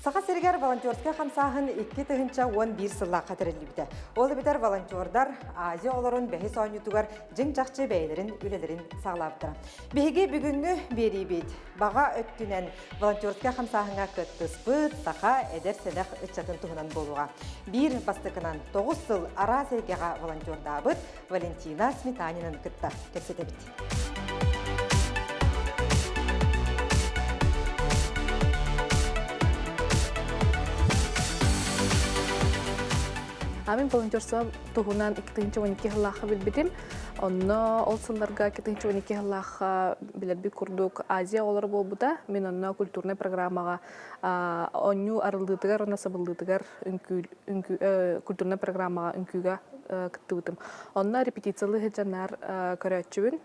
Саха сиригэр волонтерскай хамсааһын 2011 сыллаахха тэриллибитэ. Ол эбэтэр волонтердар Азия оҕолорун бэһис оонньуутугар дьиҥ-чахчы бэйэлэрин үлэлэрин саҕалаабыттара. Биһиги бүгүҥҥү биэриибит баҕа өттүнэн волонтерскай хамсааһыҥҥа кыттыспыт саха эдэр-сэнэх ыччатын туһунан буолуоҕа. Биир бастакынан 9 сыл араас эйгэҕэ волонтердаабыт Валентина Сметанинаны кытта кэпсэтэбит. Мин волонтерство туһунан 2012 сыллаахха билбитим. Онно ол сылларга 2012 сыллаахха билэрбит курдук Азия оҕолоро буолбута. Мин онно культурнай программаҕа оонньуу арыллыытыгар уонна сабыллыытыгар үҥкүү культурнай программаҕа үҥкүүгэ кыттыбытым. Онно репетициялыы сылдьаннар көрөөччүбүн.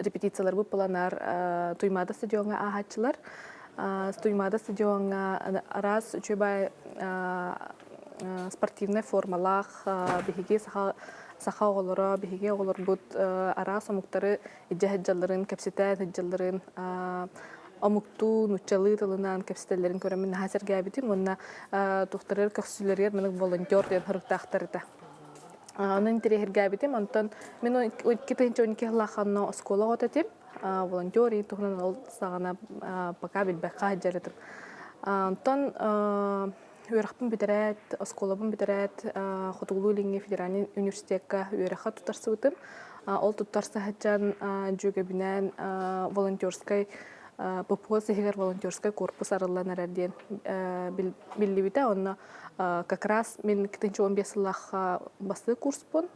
Репетицияларбыт планар Туймаада стадиоҥҥа ааһааччылар. Туймаада стадиоҥҥа араас үчүгэй спортивнай формалаах биһиги саха саха оҕолоро, биһиги оҕолорбут араас омуктары илдьэ сылдьалларын, кэпсэтэ сылдьалларын омуктуу, нууччалыы тылынан кэпсэтэллэрин көрөммүн наһаа сэргээбитим уонна туохтарыгар көхсүлэригэр маннык волонтер диэн суруктаахтар этэ. Онон интэриэһиргээбитим. Онтон мин 2012 сыллаахха онно оскуола оҕото этим. Волонтер иин туһунан ол саҕана пока билбэккэ сылдьар этим. Онтон үөрэхпин бүтэрээт, оскуолабын бүтэрээт, Хотугулуу-Илиҥҥи федеральнай университекка үөрэххэ туттарсыбытым. Ол туттарса сылдьан дьүөгэбинээн волонтерскай ППО иһигэр волонтерскай корпус арыллан эрэр диэн биллибитэ. Онно как раз мин 2015 сыллаахха бастакы курспун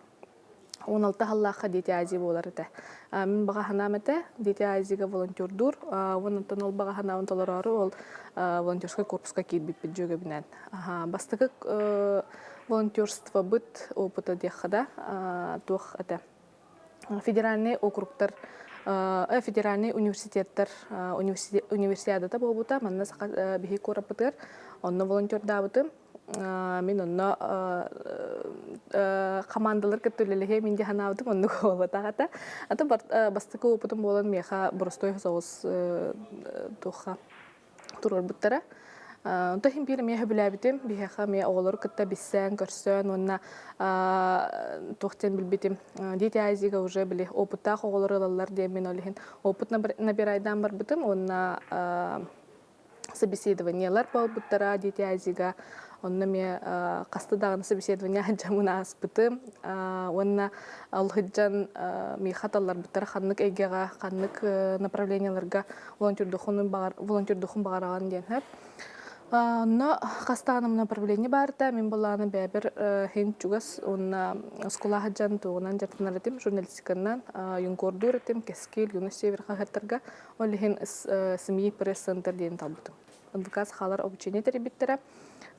16 сыллаахха Дети Азии буолар этэ. Мин баҕа санаам этэ Дети Азияга волонтердуур. Онтон ол баҕа санаабын толороору ол волонтерскай корпуска киирбиппит дьүөгэбинээн. Бастакы волонтерствобыт опыта диэххэ да туох этэ. Федеральный округтар федеральный университеттар универсиадата буолбута. Манна саха биһи куораппытыгар онно волонтердаабытым. Мин онно хамаандалар кытта үлэлэһиэм мин дии санаабытым оннук буолбатах этэ. Аты бастакы опытым буолан миэхэ боростуой соҕус туохха туруорбуттара. Онто иһин биир эмиэ сөбүлээбитим. Биһиэхэ эмиэ оҕолору кытта билсэн, көрсөн уонна туох диэн билбитим. Дети Азияга уже били опыттаах оҕолору ылаллар диэн мин ол иһин опыт набирайдаан барбытым уонна собеседованиелар буолбуттара Дети Азияга. Онно эмиэ хаста даҕаны собеседование сылдьаммын ааспытым. Уонна ол сылдьан миэхэ талларбыттара ханнык эйгэҕэ, ханнык направлениеларга волонтердуохун баҕараҕын диэн сөп. Онно хас даҕаны направление баарда. Мин былааны бэйэбэр иһин чугас уонна оскуола сылдьан тугунан дьарыктанар этим, журналистиканан юнкордуур этим, Кэскил, Юность Север хаһыаттарга. Ол иһин СМИ пресс-центр диэн талбытым. НВК сахалар обучение тэрийбиттэрэ.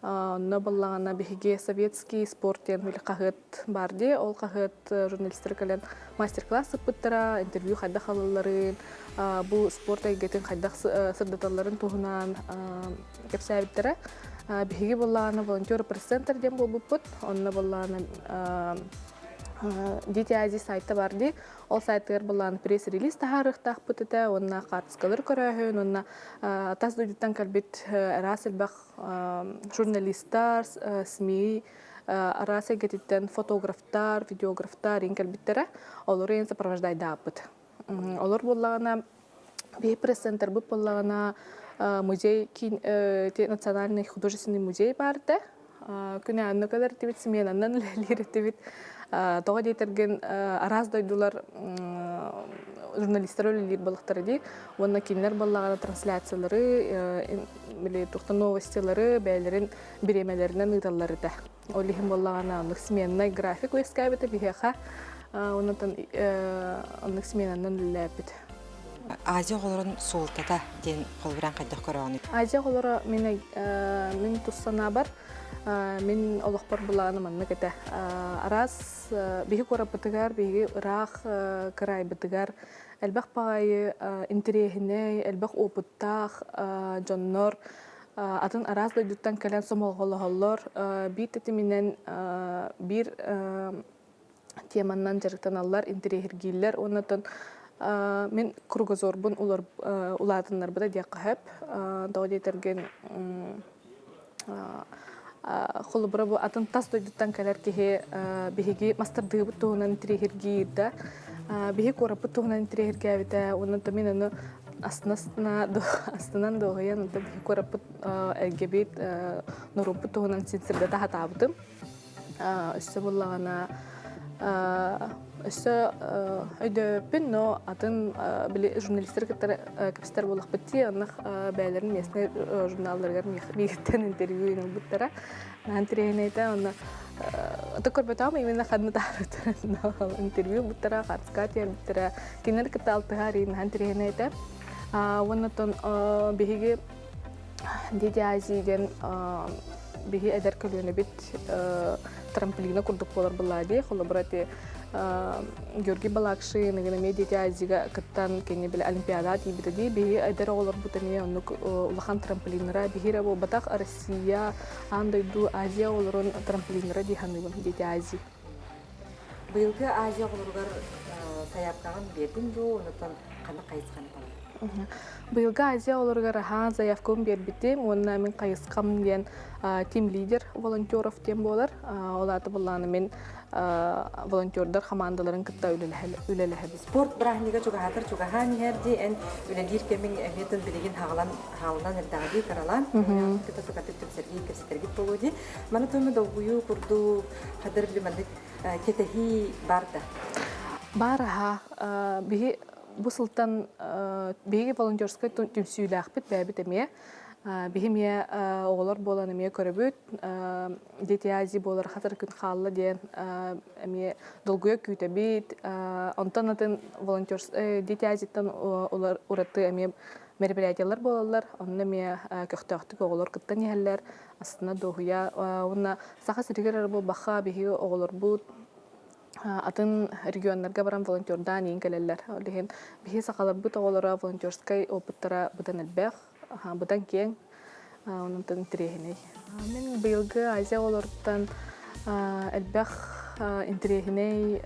Онно буоллаҕына биһиги советский спорт диэн хаһыат баар дии. Ол хаһыат журналистара кэлэн мастер-класс ыппыттара, интервью хайдах алалларын, бу спорт эйгэтин хайдах сырдаталларын туһунан кэпсээбиттэрэ. Биһиги буоллаҕына волонтер пресс-центр диэн буолбуппут. Онно буоллаҕына Дети Азии сайта бар дии. Ол сайтыгар былаан пресс-релиз таһаарыахтаахпыт этэ уонна хаартыскалары көрөөһүн уонна тас дойдуттан кэлбит араас элбэх журналистар, СМИ араас эйгэтиттэн фотографтар, видеографтар иин кэлбиттэрэ. Олору иин сопровождайдаабыт. Олор буоллаҕына биһи пресс-центрбыт буоллаҕына музей киин национальный художественный музей баар этэ. Күнэ анны кэлэр этибит, сменаннан үлэлиир этибит. Тоҕо диэтэргин араас дойдулар журналистар үлэлиир буоллахтара дии. Уонна кинилэр буоллаҕына трансляциялары, били туохтан новостилары бэйэлэрин бириэмэлэринэн ыыталлар этэ. Ол иһин буоллаҕына оннук сменнай график үөскээбитэ биһиэхэ. Оннуттан оннук сменаннан үлэлээбит. Азия оҕолорун суолтата диэн холобуран хайдах көрөҕүнүй? Азия оҕолоро мин мин тус санаабар мин олохпор былааным маннык этэ. Араас биһи куораппытыгар, биһиги ыраах кыраайбытыгар элбэх баҕайы интэриэһинэй, элбэх опыттаах дьоннор атын араас дойдуттан кэлэн сомоҕолоһоллор. Биир тэтиминэн биир теманнан дьарыктаналлар, интэриэһиргииллэр уонна оттон Мин кругозорбун улаатыннарбыта диэххэ сөп. Тоҕо диэтэргин холобура бу атын тас дойдуттан кэлэр киһи биһиги мастардыыбыт туһунан интириэһиргиир да биһи куораппыт туһунан интириэһиргээбитэ уонна мин ону астынан дуоһуйан онтон биһи куораппыт эргэбит норуоппут туһунан син сырдата сатаабытым. Өссө буллаҕына өссө өйдөөбүппүн, но атын били журналистар кытта кэпсэтэр буоллахпыт дии, оннук бэйэлэрин местный журналларыгар миигиттэн интервью ылбыттара. Наһаа интэриэһинэй онно ото көрбөтөҕүм именно ханна таһаарбыттара интервью ылбыттара, хаартыскаҕа түһэрбиттэрэ. Кинилэр кытта алтыһар наһаа интэриэһинэй этэ. Уонна оттон биһиги Дети Азии диэн биһи эдэр көлүөнэбит трамплина курдук буолар былаа дии. Холобура ити Георгий Балакшин эмиэ Дети Азияга кыттан кини били Олимпиадаҕа тиийбитэ дии. Биһи эдэр оҕолорбут эмиэ оннук улахан трамплиннара биһи эрэ буолбатах Россия, аан дойду, Азия оҕолорун трамплиннара дии саныыбын Дети Азии. Быйылгы Азия оҕолоругар сайаапкаҕын биэрдиҥ дуо, онтон ханнык хайысханы талар? Быйылгы Азия оҕолоругар аһаан заявкабын биэрбитим уонна мин хайысхам диэн тим лидер волонтеров диэн буолар. Ол аата былааны мин волонтердар хамаандаларын кытта үлэлэһэбин. Спорт бырааһынньыга чугаһаатар чугаһаан иһэр дии, эн үлэлиир кэмиҥ эмиэ билигин хаалан хаалынан эрдэҕэ дии кыралаан. Кытта сукатык түмсэргии кэпсэтэргит буолуо дии. Маны туһунан долгуйуу курдук хадыр били маннык кэтэһии бар да? Бар аһа. Биһи бу сылтан биһиги волонтерскай түмсүүлээхпит бэйэбит эмиэ. Биһи эмиэ оҕолор буолан эмиэ көрөбүт. Дети Азии буолар хатар күн хаалла диэн эмиэ долгуйа күүтэбит. Онтон атын волонтер Дети Азияттан ураты эмиэ мероприятиялар буолаллар. Онно эмиэ көхтөөхтүк оҕолор кыттан иһэллэр. Астына дуоһуйа уонна Саха сиригэр эрэ буолбакка биһиги оҕолорбут атын регионнарга баран волонтердаан иин кэлэллэр. Ол иһин биһиги сахаларбыт оҕолоро волонтерскай опыттара быдан элбэх, быдан киэҥ, онон интэриэһинэй. Мин быйылгы Азия оҕолоруттан элбэх интэриэһинэй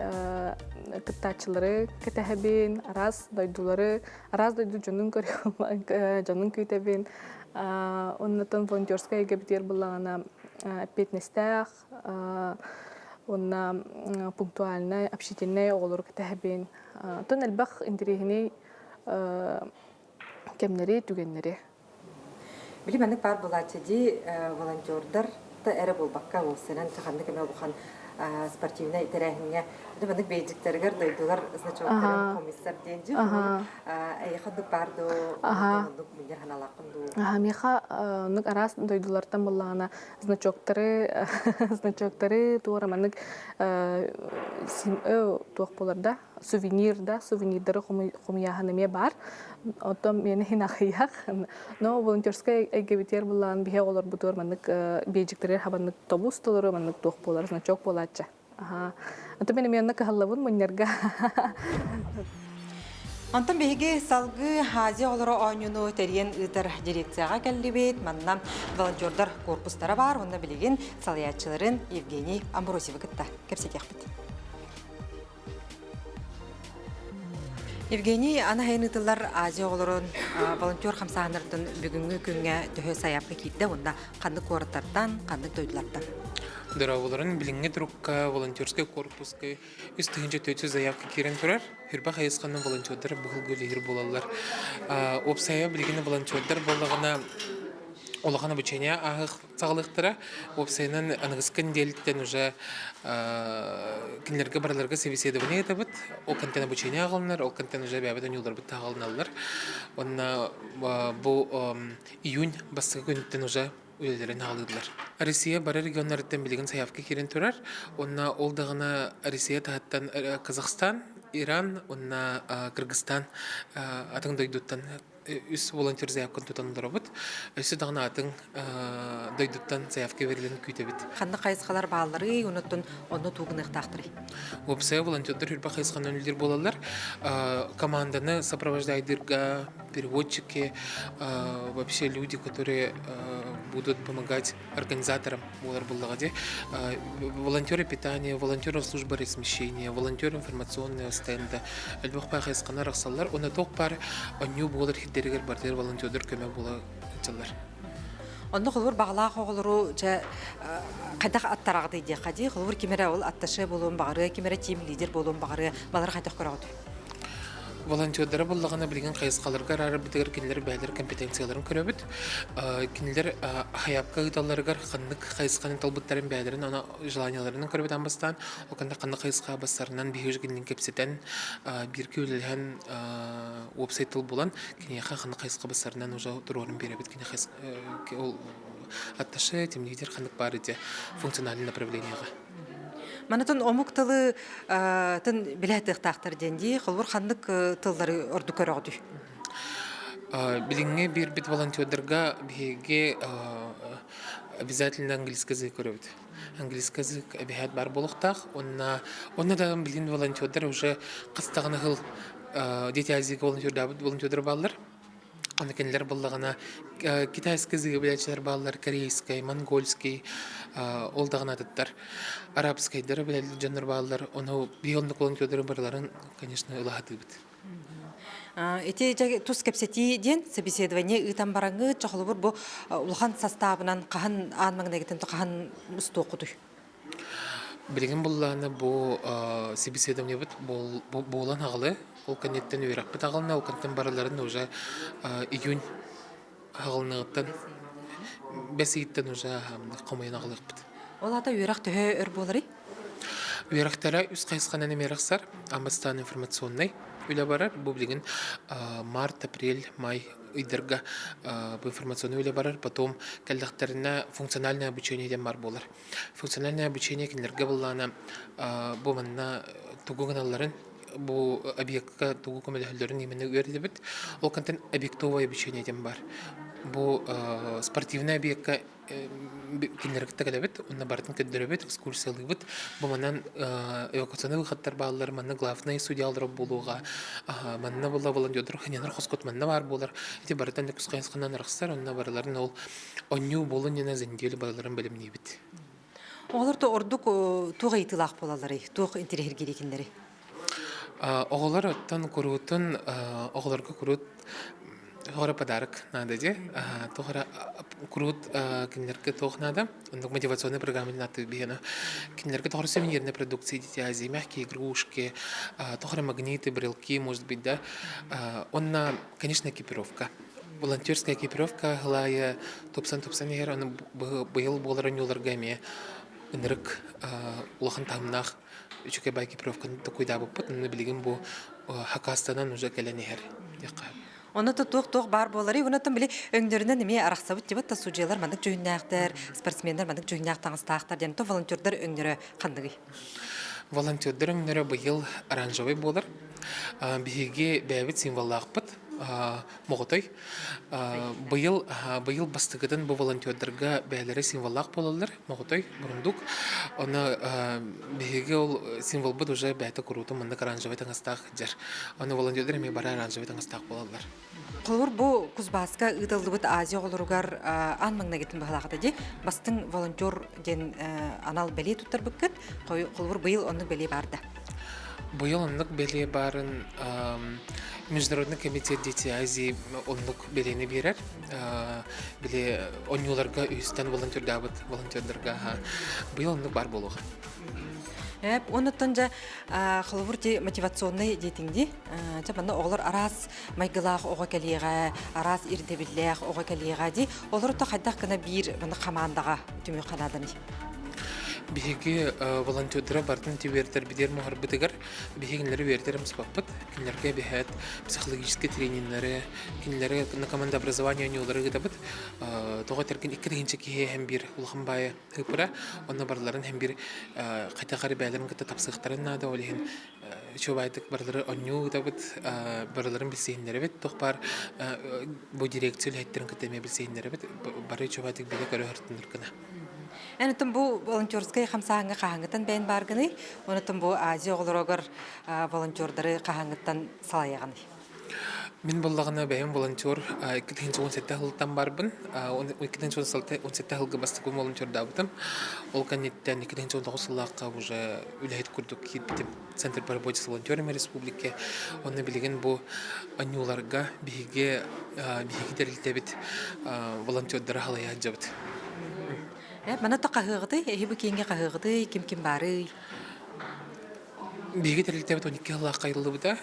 кыттааччылары кэтэһэбин, араас дойдулары, араас дойду дьонун дьонун күүтэбин. Оннотон волонтерскай эйгэбитигэр буллаҕына эппиэтинэстээх уонна пунктуальнай, общительнай оҕолору кэтэһэбин. Оттон элбэх интэриэһинэй кэмнэри, түгэннэри. Били маннык баар буолааччы дии волонтердар да эрэ буолбакка уопсайынан ханнык эмэ улахан спортивнай тэрээһиҥҥэ маннык бейджиктэригэр дойдулар значоктарын хомуйсар диэн дьи эйиэхэ оннук баар дуу оннук мунньар ханалааххын дуу Миэхэ оннук араас дойдулартан буоллаҕына значоктары значоктары туора маннык туох буолар да сувенир да сувенирдары хомуйааһын эмиэ баар оттон миэнэ иһин аҕыйах но волонтерскай эйгэбитигэр буллаан биһи оҕолорбутугар маннык биэдьиктэригэр хабаннык тобус толору маннык туох буолар значок буолааччы Ото мин эмиэ онно кыһаллабын мунньарга. Онтон биһиги салгыы Азия оҕолоро оонньууну тэрийэн ыытар дирекцияҕа кэллибит. Манна волонтердар корпустара баар уонна билигин салайааччыларын Евгений Амбросьевы кытта кэпсэтиэхпит. Евгений, аны сайын ыытыллар Азия оҕолорун волонтер хамсааһыннарыттан бүгүҥҥү күҥҥэ төһө сайаапка киирдэ уонна ханнык куораттартан, ханнык дойдулартан? Дорооболорун билиҥҥи турукка волонтерскай корпуска 3400 заявка киирэн турар. Хүрбэ хайысханан волонтердар быһылгы үлэһир буолаллар. Уопсайа билигин волонтердар буоллаҕына улахан обучение ааһых саҕалыахтара. Уопсайынан аныгыскы нэдиэлэттэн уже кинилэргэ барыларга собеседование ыытабыт. Ол кэнтэн обучение аҕалынар, ол кэнтэн уже бэйэбит оонньууларбыт таҕалыналлар. Уонна бу июнь бастакы күнүттэн уже үлэлэрин аҕалыыллар. Россия бары регионнарыттан билигин заявка киирэн турар. Уонна ол даҕаны Россия таһыттан Казахстан, Иран уонна Кыргызстан атын дойдуттан үс волонтер заявканы тутан олоробут. Өссө даҕаны атын дойдуттан заявка бэриллэн күүтэбит. Ханнык хайысхалар баалларый, онуттан онно тугу гыныахтаахтарый? Уопсайа волонтердар үрбэх хайысханан үлэлиир буолаллар. Команданы сопровождайдырга, переводчики, вообще люди, которые будут помогать организаторам буолар буоллаҕа дии. Волонтеры питания, волонтеры службы размещения, волонтеры информационного стенда элбэх баар хайысханы арахсаллар. Уонна туох баар оонньуу буолар сирдэригэр барытыгар волонтердар көмө буола сылдьаллар. Онно холобур баҕалаах оҕолору дьэ хайдах аттараҕытый диэххэ дии. Холобур ким эрэ ол атташе буолуон баҕарыа, ким эрэ тим-лидер буолуон баҕарыа, балары хайдах көрөҕүтүй? Волонтердара буоллаҕына билигин хайысхаларга араарарбытыгар кинилэр бэйэлэр компетенцияларын көрөбүт. Кинилэр хайаапка ыыталларыгар ханнык хайысханы талбыттарын бэйэлэрин аны желанияларынан көрөбүт аан бастаан. Ол кэннэ ханнык хайысха бастарынан биһиги кинилин кэпсэтэн, бииргэ үлэлэһэн уопсай тыл булан киниэхэ ханнык хайысха бастарынан уже туруорун биэрэбит. Кини ол атташе, тимлидер ханнык баар ити функциональный направлениеҕа. Манытын омук тылы тын билэ тыахтаахтар диэн дии, холбур ханнык тыллары ордук көрөҕүтүй? Билиҥҥи биэрбит волонтердарга биһиги обязательно английский язык көрөбүт. Английский язык эбэһээт баар буолуохтаах. Уонна онно да билин волонтердар уже хас даҕаны сыл Дети Азии волонтердаабыт волонтердар бааллар. Аны кинилэр буоллаҕына китайскай языгы билээччилэр бааллар, корейскай, монгольский, ол даҕаны атыттар. Арабскайдары билэллэр дьоннор бааллар. Ону биһи оннук волонтердары барыларын, конечно, ылаһатыыбыт. Ити дьэ тус кэпсэтии диэн собеседование ыытан бараҥҥыт, чохолобур бу улахан састаабынан хаһан аан маҥнайгытын хаһан устуоххутуй? Билигин буллаҕына бу собеседованиебыт буолан аҕалы, ол кэнниттэн үөрэхпит аҕалына, ол кэнниттэн барыларын уже июнь аҕалыныгыттан бэс ыйыттан уже хомуйан аҕалыахпыт. Ол аата үөрэх төһө өр буоларый? Үөрэхтэрэ үс хайысханан эмиэ арахсар. Амбастаан информационнай үлэ барар. Бу билигин март, апрель, май ыйдарга бу информационнай үлэ барар. Потом кэллэхтэринэ функциональное обучение диэн баар буолар. Функциональное обучение кинилэргэ былаана бу манна тугу гыналларын, бу объекка тугу көмөлөһөллөрүн именно үөрэтэбит. Ол кантан объектовое обучение диэн баар. Бу спортивный объекка кинилэри кытта кэлэбит, уонна барытын көрдөрөбүт, экскурсиялыыбыт. Бу манан эвакуационный выходтар бааллар, манна главный судьялар буолуоҕа, манна була волонтердар ханьанар хоскот манна баар буолар. Ити барытын үкс хайысханан арахсар, онно барыларын ол онньуу буолун диэн за неделю барыларын бэлэмниибит. Оҕолор то ордук туох ыйытыылаах буолалларый, туох интэриэһиргиирий кинилэри? Оҕолор оттон куруутун оҕолорго куруут Туох эрэ подарок наада дии. Туох эрэ куруут кинилэргэ туох наада? Оннук мотивационная программа диэн ааттыыр биһиэхэ. Кинилэргэ туох эрэ сувенирной продукции дети Азии, мягкие игрушки, туох эрэ магниты, брелки, может быть, да. Онно, конечно, экипировка. Волонтерская экипировка ылаайы тупсан-тупсан иһэр, аны быйыл буолар оонньууларга эмиэ ынырык улахан таһымнаах үчүгэй бай экипировканы токуйдаабыппыт. Онно билигин бу хакастанан уже кэлэн иһэр диэххэ. Онно туох-туох баар буоларый? Онон били өҥнөрүнэн эмиэ арахсабыт дебат да судьуйалар маннык дьүһүннээхтэр, спортсменнар маннык дьүһүннээх таҥастаахтар диэн то волонтердар өҥнөрө ханныгый? Волонтердар өҥнөрө быйыл оранжевый буолар. Биһиги бэйэбит символлаахпыт моҕотой. Быйыл быйыл бастакытын бу волонтердарга бэйэлэрэ символлаах буолаллар моҕотой, бурундук. Ону биһиги ол символбут уже бэйэтэ куруутун маннык оранжевый таҥастаах дьэр. Ону волонтердар эмиэ бары оранжевый таҥастаах буолаллар. Холобур, бу Кузбасска ыытыллыбыт Азия оҕолоругар аан маҥнайгытын быһалаахыта дии. Бастыҥ волонтер диэн анал бэлиэ туттарбыккыт. Холобур, быйыл оннук бэлиэ баар да? Быйыл оннук бэлиэ баарын Международный комитет Дети Азии оннук бэлиэни биэрэр. Били оонньууларга үһүстэн волонтердаабыт волонтердарга быйыл оннук баар буолуоҕа. Эп, оннуттан дьэ холобур ти мотивационный диэтиҥ дии. Дьэ манна оҕолор араас майгылаах оҕо кэлиэҕэ, араас ирдэбиллээх оҕо кэлиэҕэ дии. Олору то хайдах гына биир маны хамаандаҕа түмүөх ханааданый? Биһиги волонтердара бартын үөрэтэрбитигэр муһарбытыгар биһиги кинилэри үөрэтэр муспаппыт. Кинилэргэ биһээт психологическай трениннэри, кинилэри на команда образования оонньуулары ыытабыт. Тоҕо этэргин 2000 киһи һэм биир улахан баайы ыыпыра. Онно барыларын һэм биир хайдах эрэ бэйэлэрин кытта тапсыахтарын наада. Ол иһин үчүгэйдик барылары оонньуу ыытабыт, барыларын билсиһиннэрэбит. Туох баар бу дирекция үлэһиттэрин кытта эмиэ билсиһиннэрэбит. Бары үчүгэйдик билэ-көрө сырытыннар гына. Эн оттон бу волонтерскай хамсааһыҥҥа хаһааҥҥыттан бэйэн бааргыный? Онон бу Азия оҕолоругар волонтердары хаһааҥҥыттан салайаҕыный? Мин буоллаҕына бэйэм волонтер 2017 сылтан барбын. 2017 сылга бастакы волонтердаабытым. Ол кэнниттэн 2019 сыллаахха уже үлэһит курдук киирбитим. Центр по работе с волонтерами республики. Онно билигин бу анньууларга биһиги биһиги тэрилтэбит волонтердара халайа сылдьабыт. Мана то хаһыаҕытый, эһи бу киингэ хаһыаҕытый, ким-ким баарый? Биһиги тэрилтэбит 12 сыллаахха айыллыбыта.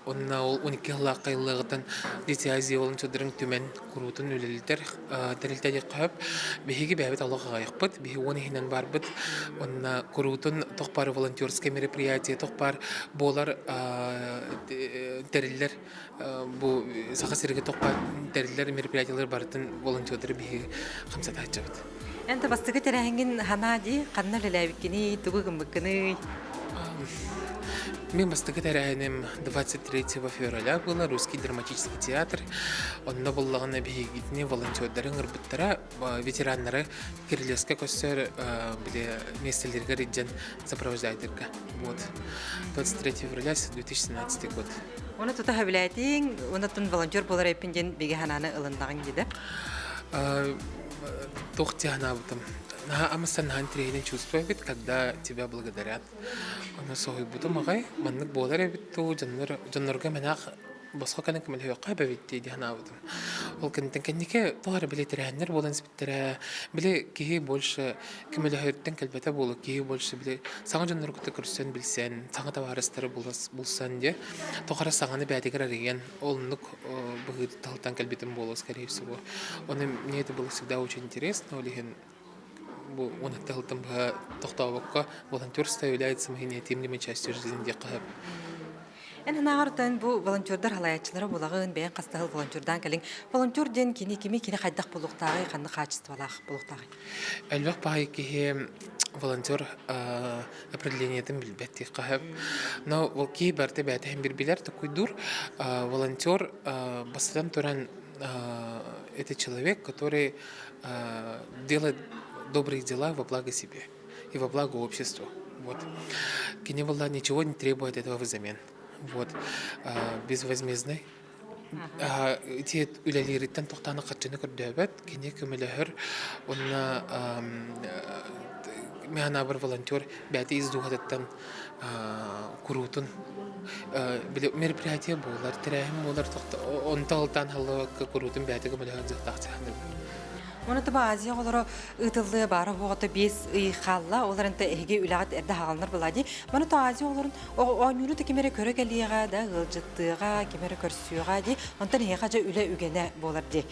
Онно ол 12 сыллаахха айыллыаҕыттан Дети Азии волонтердарын түмэн куруутун үлэлэтэр тэрилтэ диэххэ сөп. Биһиги бэйэбит олох аҕыйахпыт, биһи уон иһинэн барбыт. Онно куруутун туох баар волонтерскай мероприятие, туох баар буолар тэриллэр бу Саха сиригэр туох баар тэриллэр мероприятиелар барытын волонтердары биһиги хамсатааччыбыт. Эн да бастакы тэрээһиҥҥин ханаа дии, ханна үлэлээбиккиний, тугу гыммыккыный? Мин бастакы тэрээһиним 23 февраля было Русский драматический театр. Онно буллаҕына биһигитини волонтердары ыҥырбыттара, ветераннары Кириллевскай көстөр били миэстэлэригэр илдьэн сопровождайдырга. Вот. 23 февраля 2017 год. Оны тута сөбүлээтиҥ, онтон волонтер буолар эппин диэн бигэ санааны ылыннаҕыҥ дии да? Туох дии санаабытым. Наһаа амыстан наһаа интэриэһинэй чувство эбит, когда тебя благодарят. Ону соһуйбутум аҕай, маннык буолар эбит дуу, дьоннор, дьоннорго мэнээх босхо кэлэн көмөлөһүөххэ эбэбит дии дии санаабытым. Ол кэнниттэн кэнники тоҕо эрэ били тэрээһиннэр буолан испиттэрэ, били киһи больше көмөлөһөрүттэн кэлбэтэ буолуо, киһи больше били саҥа дьоннору кытта көрсөн билсэн, саҥа табаарыстары булсан диэ, тоҕо эрэ саҥаны бэйэтигэр арыйан, оннук быһыытыттан кэлбитим буолуо, скорее всего. Оны мне это было всегда очень интересно, ол иһин бу уон алтан быһа тохтообокко волонтерство является моей неотъемлемой частью жизни диэххэ сөп. Эн санааҕар бу волонтердар халайааччылара буолаҕын, бэйэҥ хастаһыл волонтердаан кэлиҥ. Волонтер диэн кини кими кини хайдах буолуохтааҕый, ханнык хаачыстыбалаах буолуохтааҕый? Элбэх баай киһи волонтер определениетын билбэт диэххэ сөп. Но ол киһи барыта бэйэтэ иһин бир билэр, токуйдуур. Волонтер бастатан туран это человек, который делает добрые дела во благо себе и во благо обществу. Вот. Кини была ничего не требует этого взамен. Вот. Безвозмездный. Ити үлэлиириттэн тохтааны харчыны көрдөөбөт, кини көмөлөһөр, уонна мин волонтер бэйэтэ ис дууһатыттан куруутун мероприятие буолар, тэрээһин буолар, онто алтаан халлыбакка куруутун бэйэтэ көмөлөһөн дьыктаах дьаһаныбын. Оны таба Азия оҕолоро ыытыллыа баара оҕото 5 ый хаалла. Ол эрэнтэ эһиги үлэҕит эрдэ хааланар буолаа дии. Маны то Азия оҕолорун оонньууну да ким эрэ көрө кэлиэҕэ да ыалдьыттыаҕа, ким эрэ көрсүөҕэ дии. Онтон эһиэхэ дьэ үлэ үгэнэ буолар дии.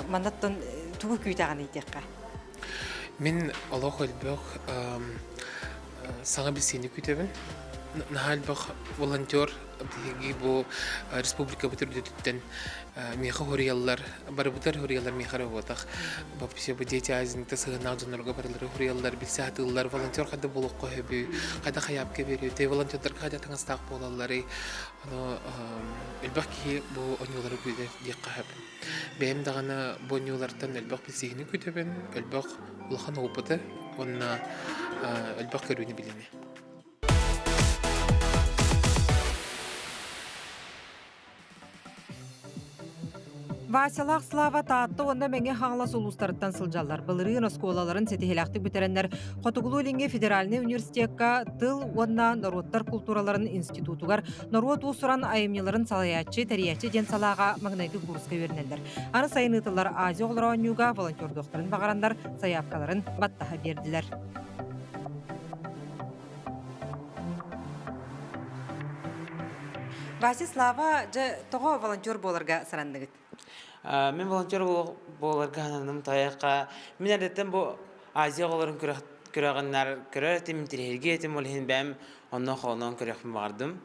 Маннаттан тугу күүтэҕиний диэххэ? Мин олох элбэх саҥа билсиини күүтэбин. Наһаа элбэх волонтер биһиги бу республикабыт үрдүтүттэн миэхэ хуруйаллар, барыбытар хуруйаллар миэхэ эрэ буотах. Вообще бу дети Азинита сыһыаннаах дьоннорго барылары хуруйаллар, билсэ сатыыллар, волонтер хайда буолуохха сөбүй, хайда хайаапка биэриөтэй, волонтердарга хайда таҥастаах буолалларый. Ону элбэх киһи бу оонньуулары күүтэр диэххэ сөп. Бэйэм даҕаны бу оонньуулартан элбэх билсиһини күүтэбин, элбэх улахан опыты уонна элбэх көрүүнү билини. Васялаах Слава Таатта уонна Мэҥэ Хаҥалас улуустарыттан сылдьаллар. Былырыын оскуолаларын ситиһилээхтик бүтэрэннэр Хотугулуу-Илиҥҥи федеральнай университекка тыл уонна норуоттар култуураларын институтугар норуот уус-уран айымньыларын салайааччы, тэрийээччи диэн салааҕа маҥнайгы курска үөрэнэллэр. Аны сайын ыытыллар Азия оҕолоро оонньууга волонтердуохтарын баҕараннар сайаапкаларын баттаһа биэрдилэр. Вася Слава, дьэ, тоҕо волонтер буоларга сананныгыт? Мин волонтер буоларга сананным тайахха. Мин эрдэттэн бу Азия оҕолорун күрэҕиннэр көрөр этим, интириэһиргиэ этим, ол иһин бэйэм онно холонон көрүөхпүн баҕардым.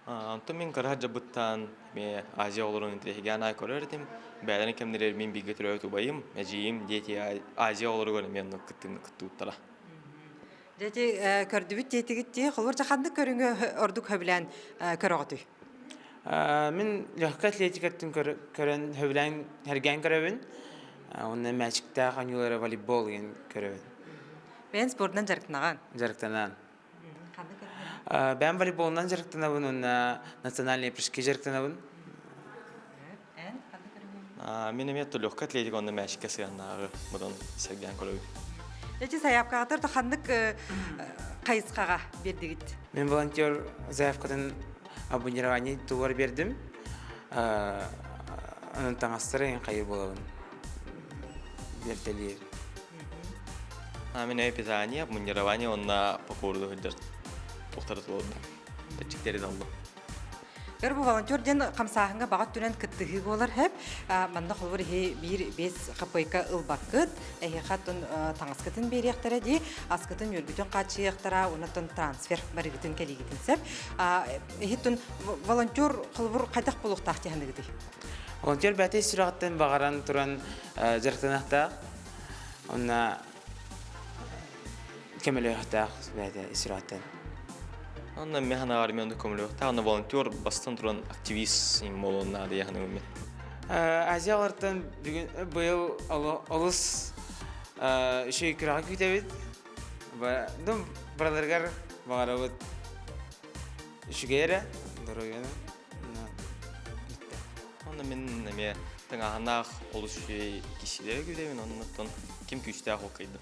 Онтон мин кыра дьабыттаан эмиэ Азия оҕолорун интириэһиргээн аай көрөр этим. Бэйэлэрин кэмнэригэр мин бииргэ төрөөбүт убайым, эдьиийим дети Азия оҕолоругар эмиэ оннук кыттыыны кыттыбыттара. Дьэ ити көрдүбүт диэтигит дии. Холобур, дьэ ханнык көрүҥү ордук сөбүлээн көрөҕүтүй? Мин легкай атлетикаттан көрөн сөбүлээн сэргээн көрөбүн. Уонна мээчиктээх оонньуулары волейбол диэн көрөбүн. Бэйэн спордунан дьарыктанаҕын? Дьарыктанан. Бэйэм волейболунан дьарыктанабын уонна национальные прыжки дьарыктанабын. Мин эмиэ легкая атлетика онно мээчиккэ сыһыаннааҕы модон сэргээн көрөбүн. Эти сайаапкаҕытыр да ханнык хайысхаҕа биэрдигит? Мин волонтер заявкатын обмундирование тугар биэрдим. Онон таҥастары эҥин хайыр буолабын. Биэртэлиир. Мин питание, обмундирование онно по поводу сылдьар туохтары толордум. Тэччиктэри таллым. Өр бу волонтер диэн хамсааһыҥҥа баҕа өттүнэн кыттыһыы буолар хэп. Манна холобур иһи биир бес хаппайка ылбаккыт, эһиэхэ оттон таҥаскытын биэриэхтэрэ дии, аскытын үөргүтүн хааччыйыахтара, онон трансфер барыгытын кэлиигитин сөп. Иһиттэн волонтер холобур хайдах буолуохтаах дии Волонтер бэйэтэ сүрэҕиттэн баҕаран туран дьарыктаныахтаах. Онно көмөлөөхтөөх бэйэтэ сүрэҕиттэн. Онно мен ханаҕар мен көмөлөөхтөөх. Онно волонтер бастан туран активист буолуон наада яханыгым мен. Азиялартан бүгүн быйыл олус үчүгэй күрэҕи күүтэбит. Бараларыгар баҕарабыт үчүгэй эрэ, доруобуйаны. Онно мин эмиэ тыҥааһыннаах олус үчүгэй киһилэри күүтэбин, оннуттан ким күүстээх ол кыайдым.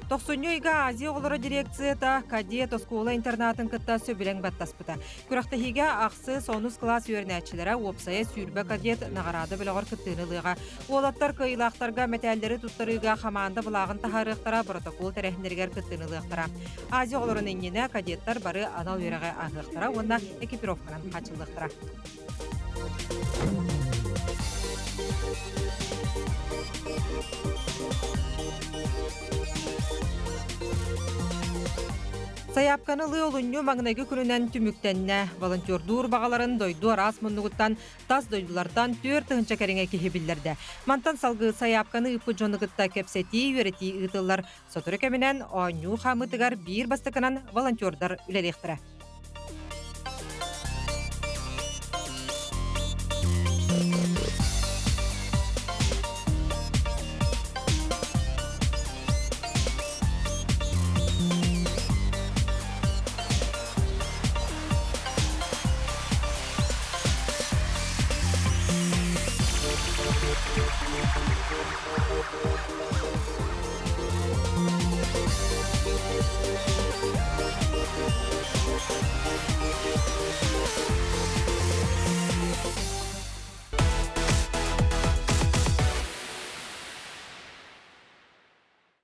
Тохсунньу ыйга Азия оҕолоро дирекцията кадет оскуола интернатын кытта сөбүлэҥ баттаспыта. Күрэхтэһиигэ ахсыс, онус кылаас үөрэнээччилэрэ уопсайа 20 кадет наҕараада бөлөҕөр кыттыыны ылыаҕа. Уолаттар кыайыылаахтарга мэтээллэри туттарыыга хамаанда былааҕын таһаарыахтара, боротокуол тэрээһиннэригэр кыттыыны ылыахтара. Азия оҕолорун иннинэ кадеттар бары анал үөрэҕи ааһыахтара уонна экипировканан хааччыллыахтара. Сайаапканы ылыы олунньу маҥнайгы күнүнэн түмүктэннэ. Волонтердуур баҕаларын дойду араас муннугуттан, тас дойдулартан 4000 кэриҥэ киһи биллэрдэ. Мантан салгыы сайаапканы ыыппыт дьону кытта кэпсэтии, үөрэтии ыытыллар. Сотору кэминэн оонньуу хаамыытыгар биир бастакынан волонтердар үлэлиэхтэрэ.